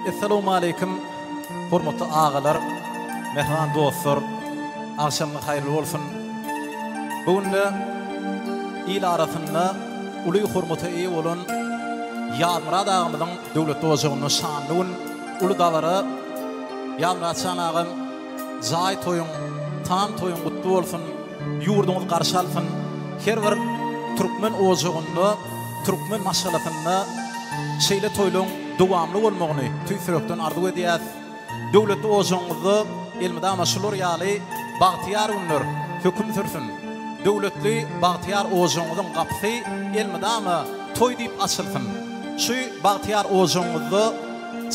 Essalawmaleýkim hormatly agalar, mähriban dostlar, agşamyňyz haýyrly bolsun. Bu günde il arasynda uly hormata eýe bolan Ýazmyrat agamyzyň döwletli ojagynda şanly gün, uly dabara. Ýazmyrat jan agam, jaý toýuň, tam toýuň gutly bolsun, ýurduňyz garşy alsyn. Her bir türkmen ojagynda, türkmen maşgalasynda şeýle toýlaryň dowamly bolmagyny tüýs ýürekden arzuw edýäs. Döwletli ojagyňyzda elmydama şular ýaly bagtyýar günler höküm sürsün. Döwletli, bagtyýar ojagyňyzyň gapysy elmydama toý diýip açylsyn. Şu bagtyýar ojagyňyzda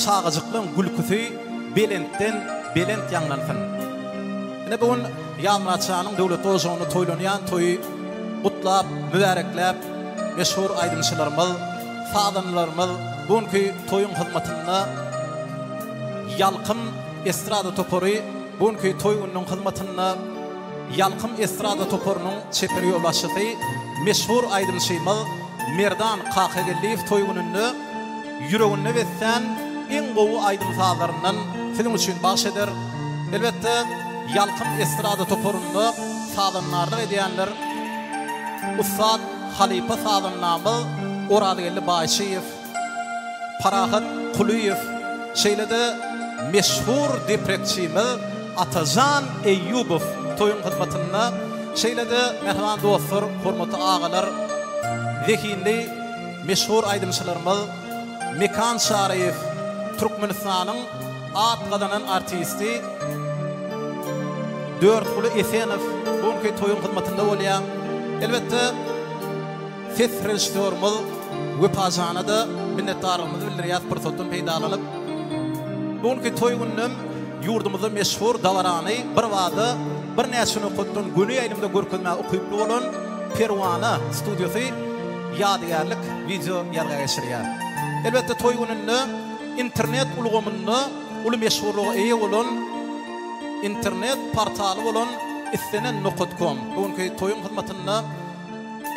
çagajyklaň gülküsi belentden belent ýaňlansyn. Ine bu gün Ýazmyrat şanyň döwletli ojagynda toýlanýan toýy gutlap, mübärekläp meşhur aýdymçylarymyz, sazandalarymyz bu günki toýuň hyzmatynda Ýalkym estrada topary bu günki toý gününiň hyzmatynda Ýalkym estrada toparynyň çeper ýolbaşçysy meşhur aýdymçymyz Merdan Kakageldiýew toý gününde ýüreginde beslän iň gowy aýdym-sazlaryndan siziň üçin bagş eder. Elbetde, Ýalkym estrada toparynda sazandarlyk edýänler ussat halypa sazandamyz Orazgeldi Baýçyýew, Parahat Kulyýew, şeýle-de meşhur deprekçimiz Atajan Eýýubow toýuň hyzmatynda, şeýle-de mähriban dostlar, hormatly agalar, zehinli meşhur aýdymçylarymyz Mekan Çaryýew, Türkmenistanyň at gazanan artisti Dörtguly Esenow bu günki toýuň hyzmatynda bolýar. Elbetde, ses režissýorymyz Wepajana-da minnetdarlygymyzy bildirýäris pursatdan peýdalanyp. Bu günki toý gününem ýurdumyzda meşhur dabarany birbada birnäçe nokatdan göni ýaýlymda görkezmäge ukyply bolan Perwana studiýasy ýadygärlik wideo ýazga geçirýär. Elbetde, toý gününde internet ulgamynda uly meşhurlyga eýe bolan internet portaly bolan Islenen nokat kom bu günki toýuň hyzmatynda.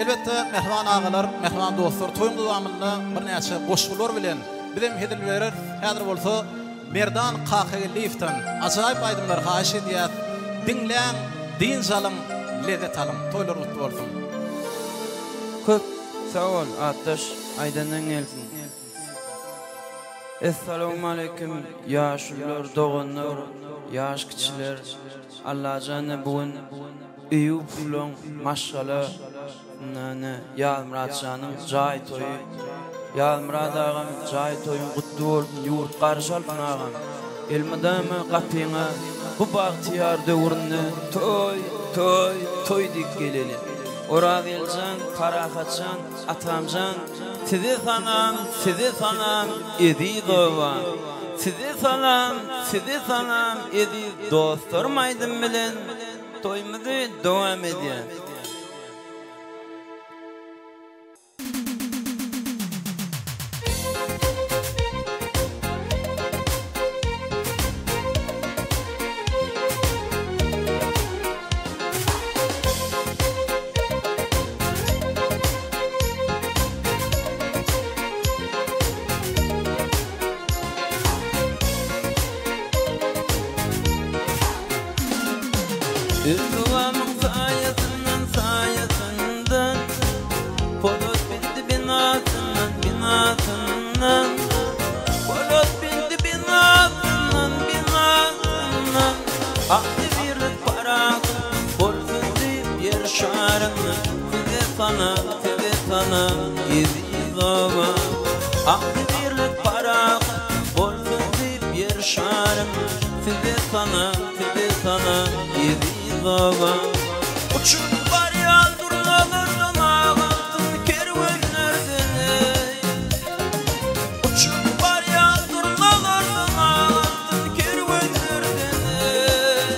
Elbetde, mähriban agalar, mähriban dostlar, toýuň dowamynda birnäçe goşgular bilen bizem hezil bereris. Häzir bolsa Merdan Kakageldiýewden ajaýyp aýdymlary haýyş edýäs. Diňläň, dynç alyň, lezzet alyň. Toýlar gutly bolsun! Köp sag bol atdaş aýdanyň gelsin. Essalawmaleýkim ýaşulular doganlar ýaş kiçiler Allajana bu gün Eýupowlaň maşgala nane Ýazmyratjanyň jaý toýy Ýazmyrat agam jaý toýuň gutly bolsun ýurt garşy alsyn agam elmydama gapyňa bu bagtyýar döwründe toý toý toý diýip geleli Orazgeljan Parahatjan Atamjan size salam size salam eziz obam size salam size salam eziz dostlarym aýdym bilen toýumyzy dowam edýäs. Özbeganyň saýasyndan, saýasyndan, Polat bindi binasyndan, binasyndan, Polat bindi binasyndan, binasyndan, Agzybirlik parahat bolsun diýip ýer şarynda Size salam, size salam eziz obam. Agzybirlik parahat bolsun diýip ýer şarynda Size salam, size salam eziz obam. Uçup barýan durnalardan ak altyn kerwenlerden eý. Uçup barýan durnalardan ak altyn kerwenlerden eý.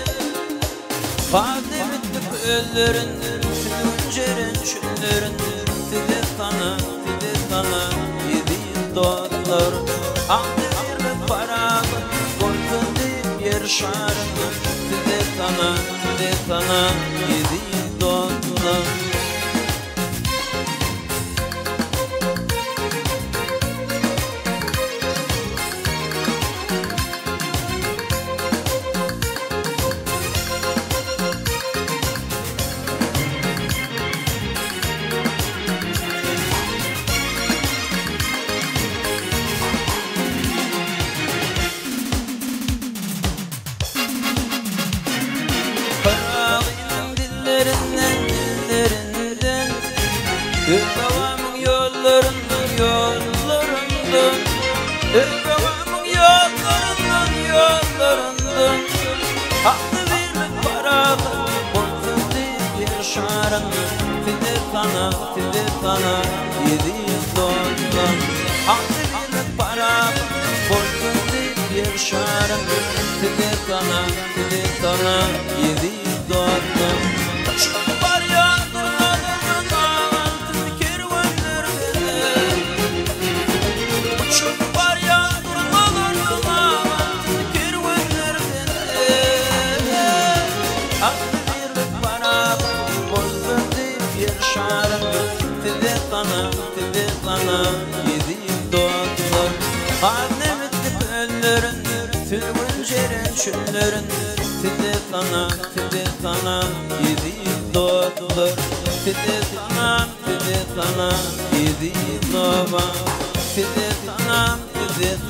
Gaz ebitdi köllerinde, Süzgün jeren çöllerinde, Size salam, size salam, eziz dostlar. Agzybirlik parahat bolsun diýip ýer şarynda, Size salam, size salam, eziz dostlar. Özbegimiň ýollaryndan, ýollaryndan Agzybirlik parahatlyk bolsun diýip ýer şarynda Size salam, size salam, eziz dostlar Agzybirlik parahatlyk bolsun diýip ýer şarynda Size salam, size salam, eziz dostlar Uçup barýan durnalardan ak altyn kerwenler geler Uçup barýan durnalardan ak altyn kerwenler geler Agzybirlik parahatlyk bolsun diýip ýer şarynda Size salam, size salam, eziz dostlar Az nebitli köllerinde, sülgün jeren çöllerinde Size salam, size salam, eziz dostlar Size salam, size salam, eziz obam Size salam, size.